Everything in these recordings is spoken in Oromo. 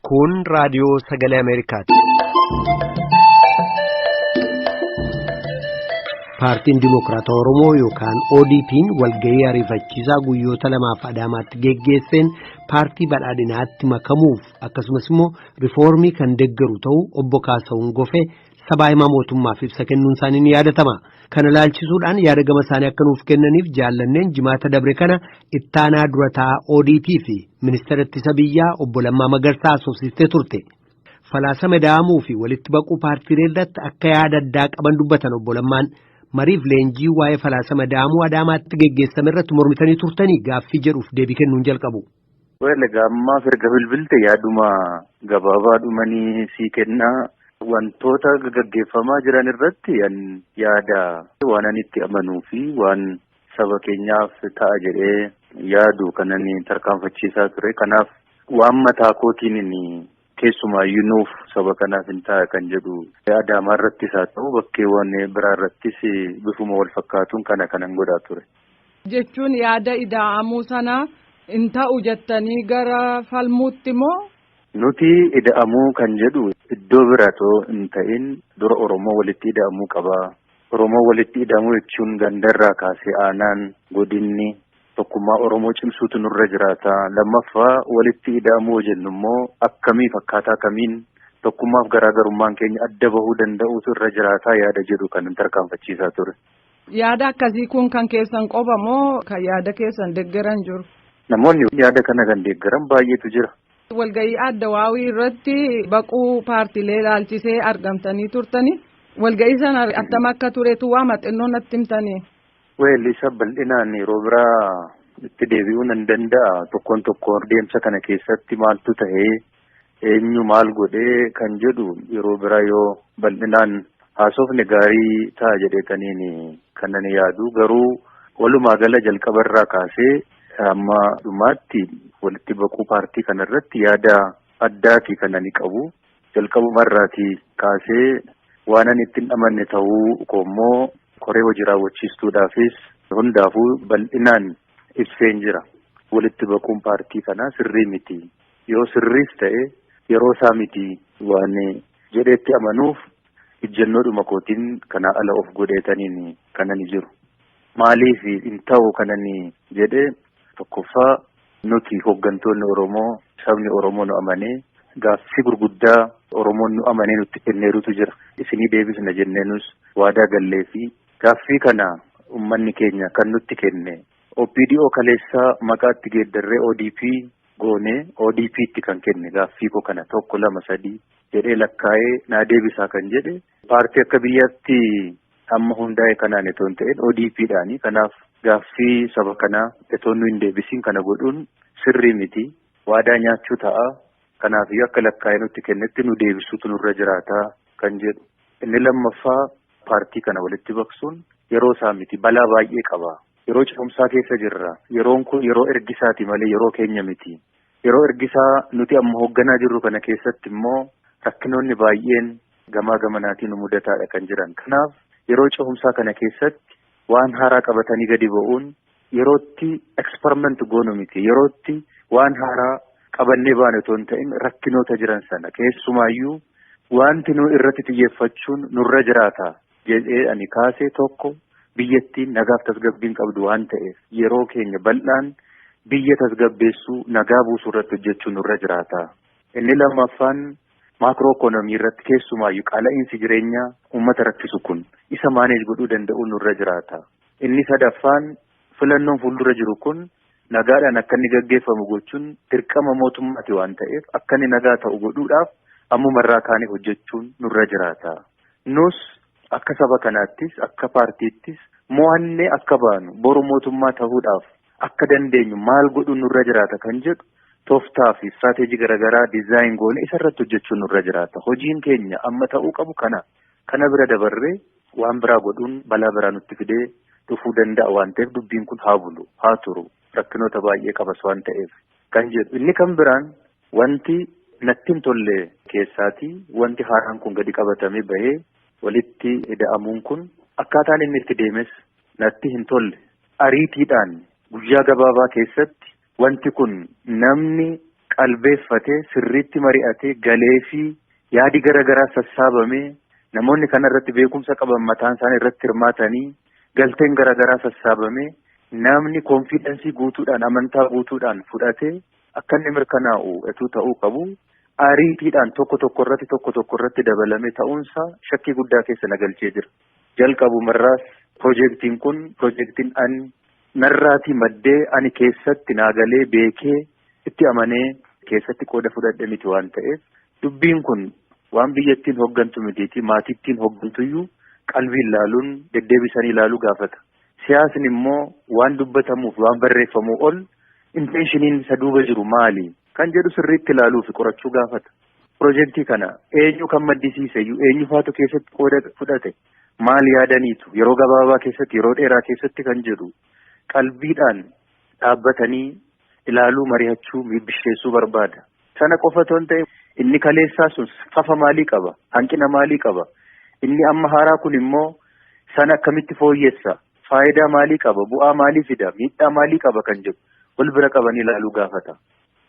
Kun raadiyoo sagalee Ameerikaati. Paartiin Dimookiraatawaa Oromoo yookaan ODP'n walgahii ariifachiisaa guyyoota lamaaf Adaamaatti geggeesseen paartii badhaadhinaatti makamuuf akkasumas immoo riifoormii kan deeggaru ta'uu obbo Kaasahuun Gofee sabaa himaa mootummaaf ibsa kennuun isaanii ni yaadatama. Kana ilaalchisuudhaan yaada gama isaanii akka nuuf kennaniif jaallanneen jimaata dabre kana ittaanaa durataa ODP fi ministeera ittisa biyyaa obbo Lammaa Magarsaa haasofsiistee turte. Falaasama ida'amuu fi walitti baquu paartiilee irratti akka yaada addaa qaban dubbatan obbo Lammaan mariif leenjii waa'ee falaasama ida'amuu Adaamaatti geggeessame irratti mormitanii turtanii gaaffii jedhuuf deebii kennuun jalqabu. Well, egaa ammaaf erga bilbilte yaaduma gabaabaa dhumanii sii kennaa. Wantoota gaggeeffamaa jiran irratti yaada waan ani itti amanuu fi waan saba keenyaaf ta'a jedhee yaadu kanan tarkaanfachiisaa ture. Kanaaf waan mataa kootiin keessumaayyuu nuuf saba kanaaf hin ta'a kan jedhu Adaamaa irrattis haa ta'u bakkeewwan biraa irrattis bifuma wal fakkaatuun kana kanan godhaa ture. Jechuun yaada ida'amuu sana hin ta'u jettanii gara falmuutti moo? Nuti ida'amuu kan jedhu iddoo biraatoo hin ta'in dura Oromoo walitti ida'amuu qaba. Oromoo walitti ida'amuu jechuun gandarraa kaasee aanaan godinni tokkummaa Oromoo cimsuutu nurra jiraata. Lammaffaa walitti ida'amuu jennu immoo akkamiif akkaataa kamiin tokkummaaf garaagarummaan keenya adda bahuu danda'uutu irra jiraata yaada jedhu kan tarkaanfachiisaa ture. Yaada akkasii kun kan keessan qofa moo kan yaada keessan deeggaran jiru? Namoonni yaada kana kan deeggaran baay'eetu jira. Walgahii adda waawii irratti baquu paartiilee ilaalchisee argamtanii turtani. Walgahii sana attam akka turetu waa xinnoo natti himtanii. Well, isa bal'inaan yeroo biraa itti deebi'uu nan danda'a. Tokkoon tokkoon deemsa kana keessatti maaltu ta'ee eenyu maal godhee kan jedhu yeroo biraa yoo bal'inaan haasofne gaarii ta'a jedheetaniin kanan yaadu. Garuu walumaa gala jalqaba irraa kaasee amma dhumaatti walitti baquu paartii kanarratti yaada addaati kan ani qabu. Jalqabumarraatii kaasee waan ani ittiin amanne ta'uu koommoo koree hojii raawwachiistuudhaafis hundaafuu bal'inaan ibseen jira. Walitti baquun paartii kanaa sirrii miti. Yoo sirriis ta'e yeroo isaa miti waan jedheetti amanuuf ejjennoodhuma kootiin kanaa ala of godheetaniin kan ani jiru. Maaliif hin ta'u kan ani jedhee tokkoffaa nuti hooggantoonni Oromoo sabni Oromoo nu amanee gaaffii gurguddaa Oromoon nu amanee nutti kenneerutu jira. Isinii deebisna jenneenus waadaa gallee fi gaaffii kana uummanni keenya kan nutti kenne OPDO kaleessaa maqaatti geeddarree ODP goonee ODP'tti kan kenne gaaffii koo kana tokko lama sadii jedhee lakkaa'ee naa deebisaa kan jedhe paartii akka biyyaatti amma hundaa'e kanaan itoo hin ta'in ODP'dhaani. Kanaaf gaaffii saba kanaa itoo nu hin deebisiin kana godhuun sirrii miti. Waadaa nyaachuu ta'a. Kanaafiyyuu akka lakkaa'ee nutti kennetti nu deebisuutu nurra jiraata kan jedhu. Inni lammaffaa paartii kana walitti baqsuun yeroo isaa miti. Balaa baay'ee qaba. Yeroo ce'umsaa keessa jirra. Yeroon kun yeroo ergisaati malee yeroo keenya miti. Yeroo ergisaa nuti amma hoogganaa jirru kana keessatti immoo rakkinoonni baay'een gamaa gamanaatiin nu mudataadha kan jiran. Kanaaf yeroo ce'umsaa kana keessatti waan haaraa qabatanii gadi ba'uun yerootti experiment goonu miti. Yerootti waan haaraa qabannee baanu otoo hin ta'in rakkinoota jiran sana keessumaayyuu wanti nu irratti xiyyeeffachuun nurra jiraata jedhee ani kaasee tokko biyyattiin nagaaf tasgabbiin qabdu waan ta'eef yeroo keenya bal'aan biyya tasgabbeessuu nagaa buusuu irratti hojjechuun nurra jiraata. Inni lammaffaan maakroo ikoonoomii irratti keessumaayyuu qaala'iinsi jireenyaa uummata rakkisu kun isa manage godhuu danda'u nurra jiraata. Inni sadaffaan filannoon fuuldura jiru kun nagaadhaan akka inni gaggeeffamu gochuun dirqama mootummaati waan ta'eef akka inni nagaa ta'u godhuudhaaf ammumarraa kaanee hojjechuun nurra jiraata. Nus akka saba kanaattis akka paartiittis mo'annee akka baanu boru mootummaa ta'uudhaaf akka dandeenyu maal godhuun nurra jiraata kan jedhu tooftaa fi istirateejii garaagaraa design goone isarratti hojjechuun nurra jiraata. Hojiin keenya amma ta'uu qabu kana. Kana bira dabarree waan biraa godhuun balaa biraa nutti fidee dhufuu danda'a waan ta'eef dubbiin kun haa bulu haa turu rakkinoota baay'ee qabas waan ta'eef kan jedhu. Inni kan biraan wanti natti hin tolle keessaatii wanti haaraan kun gadi qabatamee bahee walitti ida'amuun kun Akkaataan inni itti deemes natti hin tolle. Ariitiidhaan guyyaa gabaabaa keessatti wanti kun namni qalbeeffatee sirriitti mari'atee galee fi yaadi garaagaraa sassaabamee namoonni kana irratti beekumsa qaban mataan isaanii irratti hirmaatanii galteen garaagaraa sassaabamee namni koonfiidensii guutuudhaan amantaa guutuudhaan fudhatee akka inni mirkanaa'u etuu ta'uu qabu. Ariitiidhaan tokko tokko irratti dabalame ta'uunsaa shakkii guddaa keessa na galchee jira. Jalqabumarraas piroojeektiin kun piroojeektiin ani narraatii maddee ani keessatti naagalee beekee itti amanee keessatti qooda fudhadhe miti waan ta'eef dubbiin kun waan biyyattiin hoggantu mitiiti maatittiin hoggantuyyuu qalbiin ilaaluun deddeebisanii ilaaluu gaafata. Siyaasni immoo waan dubbatamuuf waan barreeffamuu ol intenshiniin isa duuba jiru maali? Kan jedhu sirriitti ilaaluu fi qorachuu gaafata. Piroojeektii kana eenyu kan maddisiise iyyuu eenyu faatu keessatti qooda fudhate maal yaadaniitu yeroo gabaabaa keessatti yeroo dheeraa keessatti kan jedhu qalbiidhaan dhaabbatanii ilaaluu mari'achuu bisheessuu barbaada. Sana qofa otoo hin ta'in inni kaleessaa sun fafa maalii qaba? Hanqina maalii qaba? Inni amma haaraa kun immoo sana akkamitti fooyyessa? Faayidaa maalii qaba? Bu'aa maalii fida? Miidhaa maalii qaba kan jedhu wal bira qabanii ilaaluu gaafata.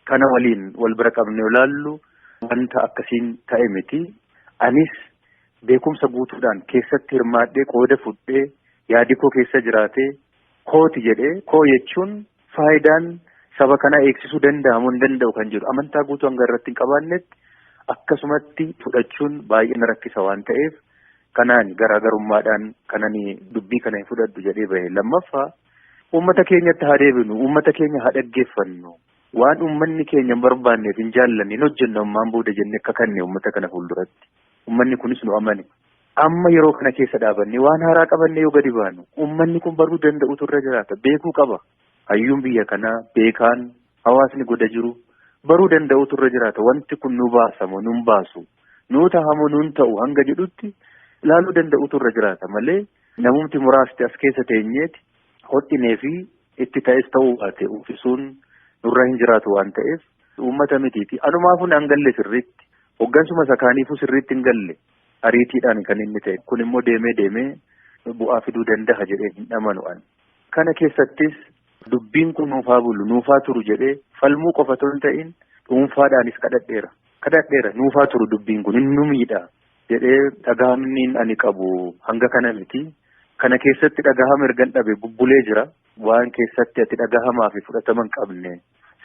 Kana waliin wal bira qabnee ilaallu wanta akkasiin ta'e miti. Anis beekumsa guutuudhaan keessatti hirmaadhee qooda fudhee yaadi koo keessa jiraatee kooti jedhee koo jechuun faayidaan saba kanaa eegsisuu danda'amu hin danda'u kan jedhu amantaa guutuu hanga irratti hin qabaannetti akkasumatti fudhachuun baay'ee na rakkisa waan ta'eef kanaan garaagarummaadhaan kanani dubbii kana hin fudhadhu jedhee bahe. Lammaffaa uummata keenyatti haa deebinu, uummata keenya haa dhaggeeffannu. Waan uummanni keenya hin barbaanneef hin jaallanne hin hojjennu ammaan booda jennee akka kanne uummata kana fuulduratti. Uummanni kunis nu amane. Amma yeroo kana keessa dhaabanne waan haaraa qabanne yoo gadi baanu uummanni kun baruu danda'utu irra jiraata. Beekuu qaba. Hayyuun biyya kanaa beekaan hawaasni goda jiru baruu danda'utu irra jiraata. Wanti kun nu baasamoo nun baasu nuu tahamoo nun ta'u hanga jedhutti ilaaluu danda'utu irra jiraata malee namumti muraasti as keessa teenyeeti hodhinee fi itti ta'es ta'uu baate uffisuun nurra hin jiraatu waan ta'eef uummata mitiiti. Anumaafuu hin galle sirriitti hoggansuma sakaaniifuu sirriitti hin galle ariitiidhaan kan inni ta'e kun immoo deemee deemee bu'aa fiduu danda'a jedhee hin amanu ani. Kana keessattis dubbiin kun nuufaa bulu nuufaa turu jedhee falmuu qofa otoo hin ta'in dhuunfaadhaanis kadhadheera. Kadhadheera nuufaa turu dubbiin kun inni nu miidha jedhee dhagahamni ani qabu hanga kana miti. Kana keessatti dhagahama ergan dhabe bubbulee jira. Waan keessatti ati dhagahamaa fi fudhatama hin qabne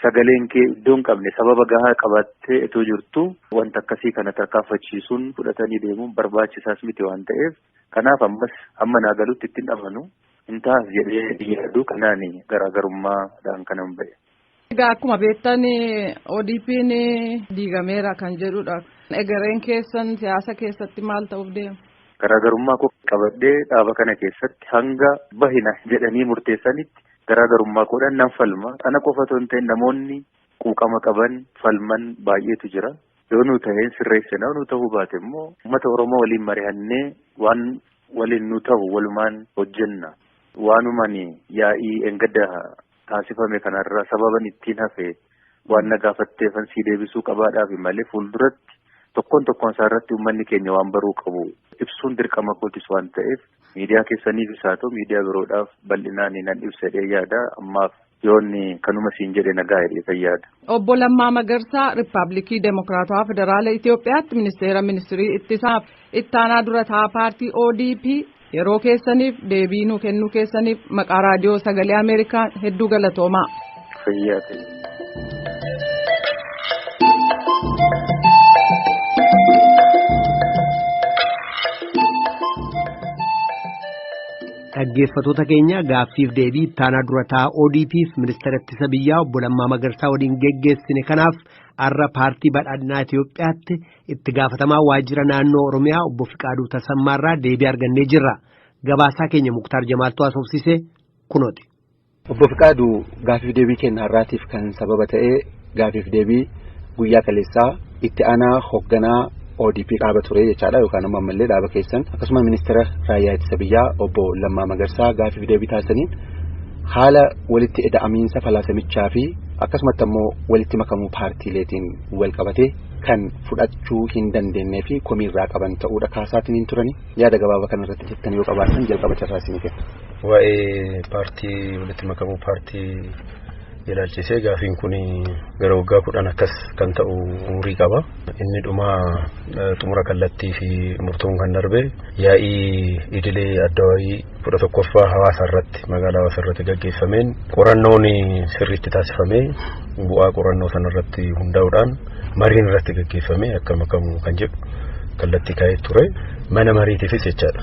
sagaleen kee iddoo hin qabne sababa gahaa qabattee itoo jirtu wanta akkasii kana tarkaanfachiisuun fudhatanii deemuun barbaachisaas miti waan ta'eef kanaaf ammas hamma naa galutti ittiin amanu hin taas jedhee yaadu kanaan garaagarummaadhaan kanan ba'e. Egaa akkuma beektan ODP'n diigameera kan jedhudha. Egereen keessan siyaasa keessatti maal ta'uuf deema? Garaagarummaa koo qabadhee dhaaba kana keessatti hanga bahina jedhanii murteessanitti garaagarummaa koodhaan nan falma. Ana qofa otoo hin ta'in namoonni quuqama qaban falman baay'eetu jira. Yoo nu ta'een sirreessina, yoo nu ta'uu baate immoo uummata Oromoo waliin mari'annee waan waliin nu ta'u walumaan hojjenna. Waanumaan yaa'ii engadda taasifame kanarraa sababan ittiin hafe waan na gaafatteefan sii deebisuu qabaadhaaf malee fuulduratti tokkoon tokkoon isaa irratti uummanni keenya waan baruu qabu ibsuun dirqama kootis waan ta'eef miidiyaa keessaniifis haa ta'u miidiyaa biroodhaaf bal'inaan nan ibsadhee yaada. Ammaaf yoonni kanuma siin jedhe nagaa jedhee yaada. Obbo Lammaa Magarsaa Riippaabilikii Demookiraatawaa Federaala Itoophiyaatti Ministeera Ministirii Ittisaaf Ittaanaa Durataa Paartii ODP yeroo keessaniif deebii nuu kennuu keessaniif maqaa raadiyoo sagalee Ameerikaa hedduu galatoomaa. Fayyaa ta'e. Dhaggeeffattoota keenya gaaffiif deebii ittaanaa durataa ODP'f ministeera ittisa biyyaa obbo Lammaa Magarsaa waliin geggeessine kanaaf har'a paartii badhaadhinaa Itoophiyaatti itti gaafatamaa waajjira naannoo Oromiyaa obbo Fiqaaduu Tasammaarraa deebii argannee jirra. Gabaasaa keenya Muktaar Jamaaltuu haasofsiise kunooti. Obbo Fiqaaduu gaaffiif deebii keenya har'aatiif kan sababa ta'e gaaffiif deebii guyyaa kaleessaa itti aanaa hoogganaa ODP dhaaba ture jechaadha yookaan ammoo ammallee dhaaba keessan akkasuma ministeera raayyaa ittisa biyyaa obbo Lammaa Magarsaa gaaffiif deebii taasisaniin haala walitti ida'amiinsa falaasamichaa fi akkasumatti ammoo walitti makamuu paartiileetiin wal qabatee Kan fudhachuu hin dandeenyee fi komiirraa qaban ta'uudha kaasaatiin hin turani. Yaada gabaabaa kanarratti jettan yoo qabaatan jalqaba carraa isinii kenna. Waa'ee paartii walitti makamuu paartii ilaalchisee gaafiin kun gara waggaa 10 akkas kan ta'u umurii qaba. Inni dhuma xumura kallattii fi murtoon kan darbe yaa'ii idilee addawaayii 11ffaa hawaasa irratti magaalaa hawaasa irratti gaggeeffameen qorannoon sirriitti taasifamee bu'aa qorannoo sanarratti hundaa'uudhaan mariin irratti gaggeeffamee akka makamu kan jedhu kallattii kaa'ee ture. Mana mariitiifis jechaadha.